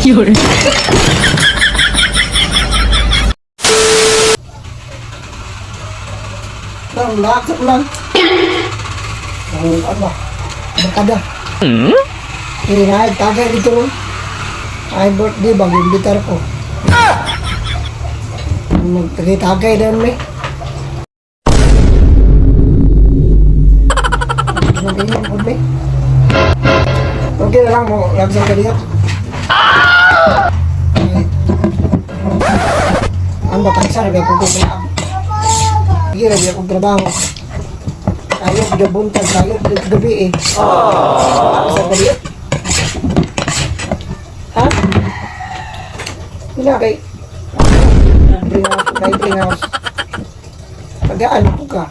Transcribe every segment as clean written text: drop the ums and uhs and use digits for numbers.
Yun. Lang, laksak lang. Ang ano ba? Barkada. Hmm? Hindi tagay dito ron. Ay, birthday, bago imbitar ko. Magtagay-tagay din may. Mag-inom po may. Okay na lang mo, lagsan ka diya. Ay. Ang batang sa kung kukulang. Sige, rabi akong trabaho. Tayo, gabuntag, tayo, gabi eh. Sa gabi. Ha? Wala kay... Bring house, kay bring house. Pagkaan po ka.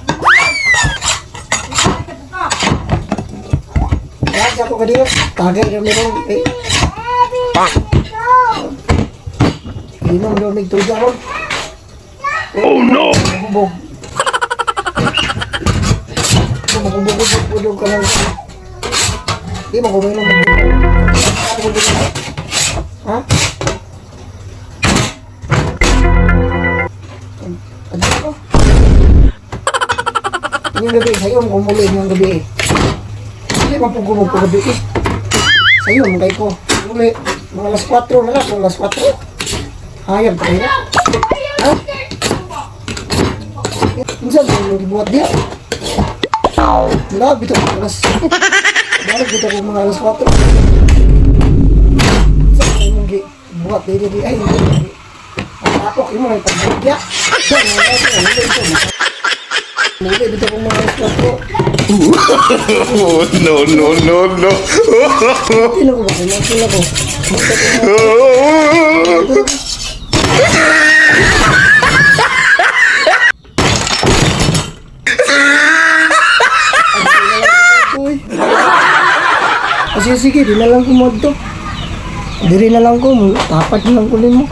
Lahat ako ka dito. Tagay na meron. Eh. Inom daw may tuga ron. Oh no! Hubog. Hubog ka lang. Di mo kuminom. Ha? Ano ko? Yung gabi, sa'yo mo kumuli yung gabi eh. Hindi man po gumog gabi eh. Sa'yo, mga ko. Muli, mga alas 4 na lang, alas 4. Hayag pa kayo na. Ha? Minsan, mo gibuhat diya. Wala, bitaw ko alas. Wala, bitaw ko mga alas 4. Minsan, mo gibuhat diya diya. Ay, hindi. Ang tapok, imo na ipagbuhat diya. Muli, bitaw ko mga alas 4. Oh, no, no, no, no. Sino ko ba? Sino ko? Uy. Sige, sige, di na lang ko mo to. Diri na lang ko, tapat na lang ko nimo.